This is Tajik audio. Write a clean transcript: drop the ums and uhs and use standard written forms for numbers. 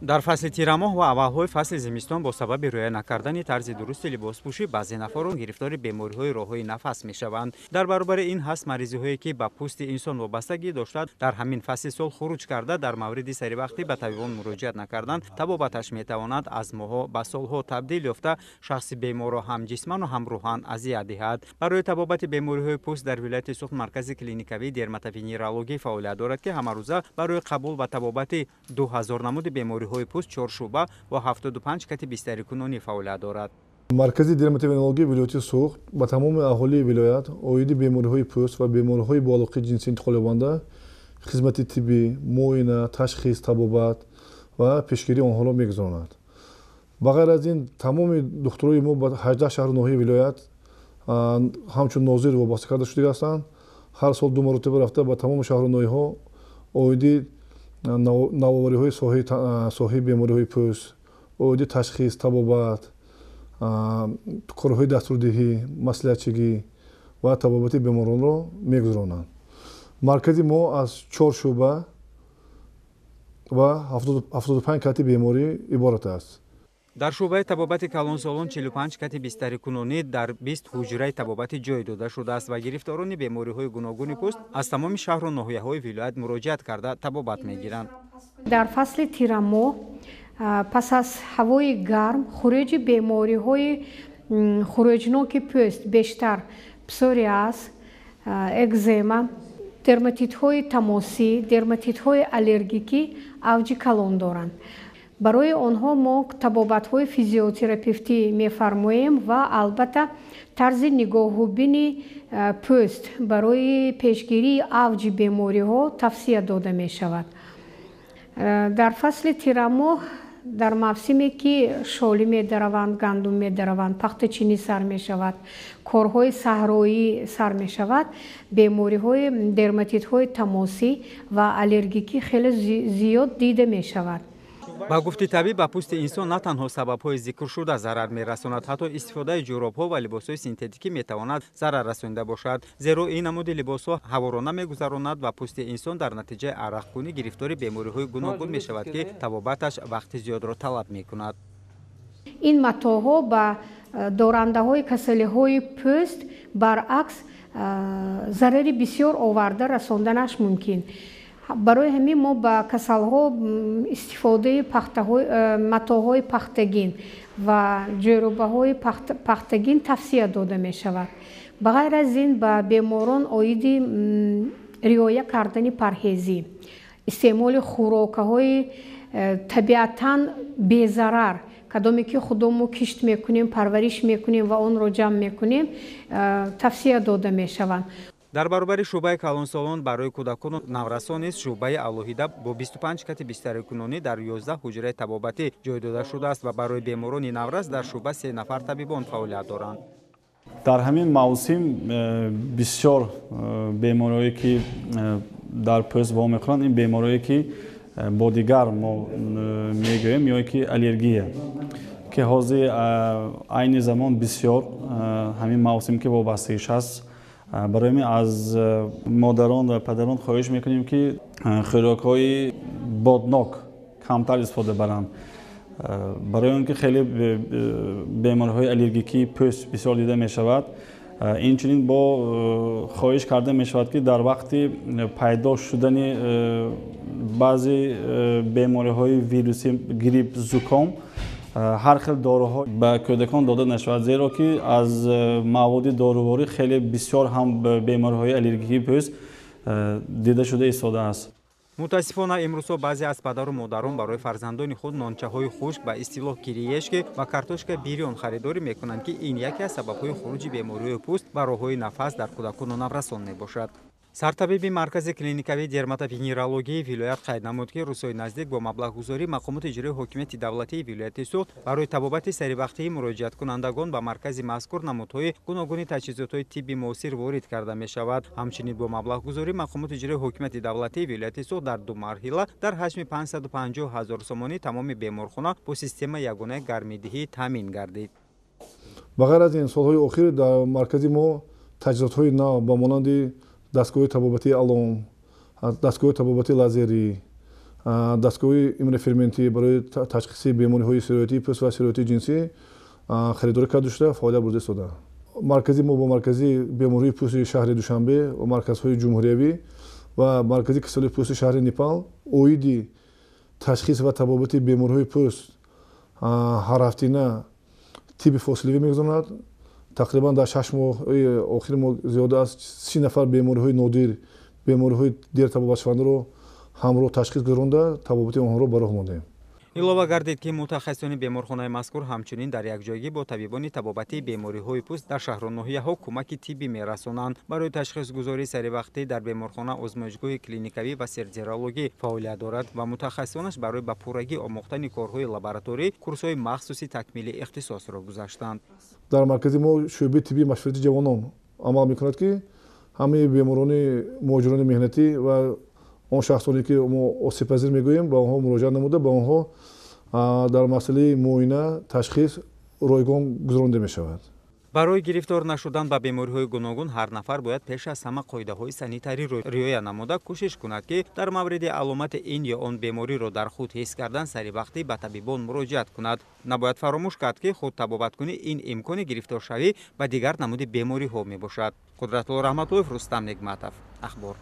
Дар фасли тирамоҳ ва аввалҳои фасли зимистон бо сабаби риоя накардани тарзи дурусти либоспӯшӣ баъзе нафарон гирифтори бемориҳои роҳҳои нафас мешаванд. Дар баробари ин ҳаст маризиҳое, ки ба пӯсти инсон вобастагӣ дошта, дар ҳамин фасли сол хуруҷ карда, дар мавриди саривақтӣ ба табибон муроҷиат накардан табобаташ метавонад аз моҳҳо ба солҳо табдил ёфта, шахси беморро ҳам ҷисману ҳам рӯҳан азият диҳад. Барои табобати бемориҳои пӯст дар вилояти Суғд маркази клиникавии дерматовенерологӣ фаъолият дорад, ки ҳамарӯза барои қабул ва табобати 2000 намуди бемориҳои пӯст 4 шӯъба ва 75 кати бистарикунонӣ фаъолият дорад. Маркази дерматовенерологии вилояти Суғд ба тамоми аҳолии вилоят оиди бемориҳои пӯст ва бемориҳои бо алоқаи ҷинсӣ интиқолёбанда хизмати тиббӣ, муоина, ташхис, табобат ва пешгирии онҳоро мегузаронад. Ба ғайр аз ин, тамоми духтурои мо ба 18 шаҳру ноҳияи вилоят ҳамчун нозир вобаста карда шудагӣ ҳастанд. Ҳар сол 2 маротиба рафта ба тамоми шаҳру ноҳияҳо оиди навовариҳои соҳаи бемориҳои пӯст, оиди ташхис, табобат, корҳои дастурдиҳӣ, маслиҳатчигӣ ва табобати беморонро мегузаронанд. Маркази мо аз 4 шӯъба ва 75 кати беморӣ иборат аст. Дар шӯъбаи табобати калонсолон 45 кати бистарикунонӣ дар 20 ҳуҷраи табобатӣ ҷой дода шудааст ва гирифторони бемориҳои гуногуни пӯст аз тамоми шаҳру ноҳияҳои вилоят муроҷиат карда табобат мегиранд. Дар фасли тирамоҳ пас аз ҳавои гарм хуруҷи бемориҳои хуруҷноки пӯст, бештар псориаз, экзема, дерматитҳои тамосӣ, дерматитҳои аллергикӣ авҷи калон доранд. Барои онҳо мо табобатҳои физиотерапевтӣ мефармоем ва албатта тарзи нигоҳубини пӯст барои пешгирии авҷи бемориҳо тавсия дода мешавад. Дар фасли тирамоҳ, дар мавсиме ки шолӣ медараванд, гандум медараванд, пахтачинӣ сар мешавад, корҳои саҳроӣ сар мешавад, бемориҳои дерматитҳои тамосӣ ва аллергикӣ хеле зиёд дида мешавад. Ба гуфти табиб, ба пӯсти инсон на танҳо сабабҳои зикршуда зарар мерасонад, ҳатто истифодаи ҷӯробҳо ва либосҳои синтетикӣ метавонад зарар расонида бошад, зеро ин намуди либосҳо ҳаворо намегузаронад ва пӯсти инсон дар натиҷаи арақкунӣ гирифтори бемориҳои гуногун мешавад, ки табобаташ вақти зиёдро талаб мекунад. Ин матоъҳо ба дорандаҳои касалиҳои пӯст баръакс зарари бисёр оварда расонданаш мумкин. Барои ҳамин мо ба касалҳо истифодаи матоъҳои пахтагин ва ҷӯробаҳои пахтагин тавсия дода мешавад. Ба ғайр аз ин, ба беморон оиди риоя кардани парҳезӣ, истеъмоли хӯрокаҳои табиатан безарар, кадоме ки худомо кишт мекунем, парвариш мекунем ва онро ҷамъ мекунем, тавсия дода мешаванд. Дар баробари шӯъбаи калонсолон барои кӯдакону наврасон низ шӯъбаи алоҳида бо 25 кати бистарикунонӣ дар 11 ҳуҷраи табобатӣ ҷой дода шудааст ва барои беморони наврас дар шӯъба 3 нафар табибон фаъолият доранд. Дар ҳамин мавсим бисёр бемориҳое ки дар пӯст вомехӯранд, ин бемориҳое ки бо дигар мо мегӯем, ё ки аллергия, ки ҳозир айни замон бисёр ҳамин мавсим ки вобастагиш аст. Барои ҳамин аз модарон ва падарон хоҳиш мекунем, ки хӯрокҳои боднок камтар истифода баранд, барои он ки хеле бемориҳои аллергикии пӯст бисёр дида мешавад. Инчунин бо хоҳиш карда мешавад, ки дар вақти пайдо шудани баъзе бемориҳои вирусӣ, грипп, зуком, ҳар хел доруҳо ба кӯдакон дода нашавад, зеро ки аз маводи доруворӣ хеле бисёр ҳам бемориҳои аллергикии пӯст дида шуда истодааст. Мутаассифона, имрӯзҳо баъзе аз падару модарон барои фарзандони худ нончаҳои хушк, ба истилоҳ кириешки, ва картошка бирён харидорӣ мекунанд, ки ин яке аз сабабҳои хуруҷи бемориҳои пӯст ва роҳҳои нафас дар кӯдакону наврасон мебошад. Сартабиби маркази клиникавии дерматовенерологии вилоят қайд намуд, ки рӯзҳои наздик бо маблағгузории мақомоти иҷроии ҳокимияти давлатии вилояти Суғд барои табобати саривақтии муроҷиаткунандагон ба маркази мазкур намудҳои гуногуни таҷҳизотҳои тибби муосир ворид карда мешавад. Ҳамчунин бо маблағгузории мақомоти иҷроии ҳокимияти давлатии вилояти Суғд дар 2 марҳила дар ҳаҷми 550 ҳазор сомонӣ тамоми беморхона бо системаи ягонаи гармидиҳӣ таъмин гардид. Ба ғайр аз ин, солҳои охир дар маркази мо таҷҳизотҳои нав ба монанди дастгоҳи табобатии алом, дастгоҳи табобатии лазерӣ, Дастгоҳи иммуноферментӣ барои ташхиси бемориҳои сироятии пӯст ва сироятии ҷинсӣ харидорӣ карда шуда, фаъолият бурда истода. Маркази мо бо маркази бемориҳои пӯсти шаҳри Душанбе ва марказҳои ҷумҳуриявӣ ва маркази касалии пӯсти шаҳри Непал оиди ташхис ва табобати бемориҳои пӯст ҳарҳафтина тибби фосилавӣ мегузаронад. Тақрибан дар 6 моҳи охири мо зиёда аз 30 нафар бемориҳои нодир, бемориҳои дертабобатшавандаро ҳамроҳ ташхис гузаронда, табобати онҳоро ба роҳ мондем. Илова гардид, ки мутахассисони беморхонаи мазкур ҳамчунин дар якҷоягӣ бо табибони табобатии бемориҳои пӯст дар шаҳру ноҳияҳо кӯмаки тиббӣ мерасонанд. Барои ташхисгузории саривақтӣ дар беморхона озмоишгоҳи клиникавӣ ва серологӣ фаъолият дорад ва мутахассисонаш барои ба пуррагӣ омӯхтани корҳои лабораторӣ курсҳои махсуси такмили ихтисосро гузаштанд. Дар маркази мо шӯъбаи тиббии машварати ҷавонон амал мекунад, ки ҳамаи беморони муҳоҷирони меҳнатӣ ва он шахсоне ки мо осебпазир мегӯем, ба онҳо муроҷиат намуда, ба онҳо дар масъалаи муоина, ташхис ройгон гузаронда мешавад. Барои гирифтор нашудан ба бемориҳои гуногун ҳар нафар бояд пеш аз ҳама қоидаҳои санитариро риоя намуда кӯшиш кунад, ки дар мавриди аломати ин ё он бемориро дар худ ҳис кардан саривақтӣ ба табибон муроҷиат кунад. Набояд фаромӯш кард, ки худтабобаткунӣ ин имкони гирифторшавӣ ба дигар намуди бемориҳо мебошад. Қудратулло Раҳматуллоев, Рустам Негматов, Ахбор.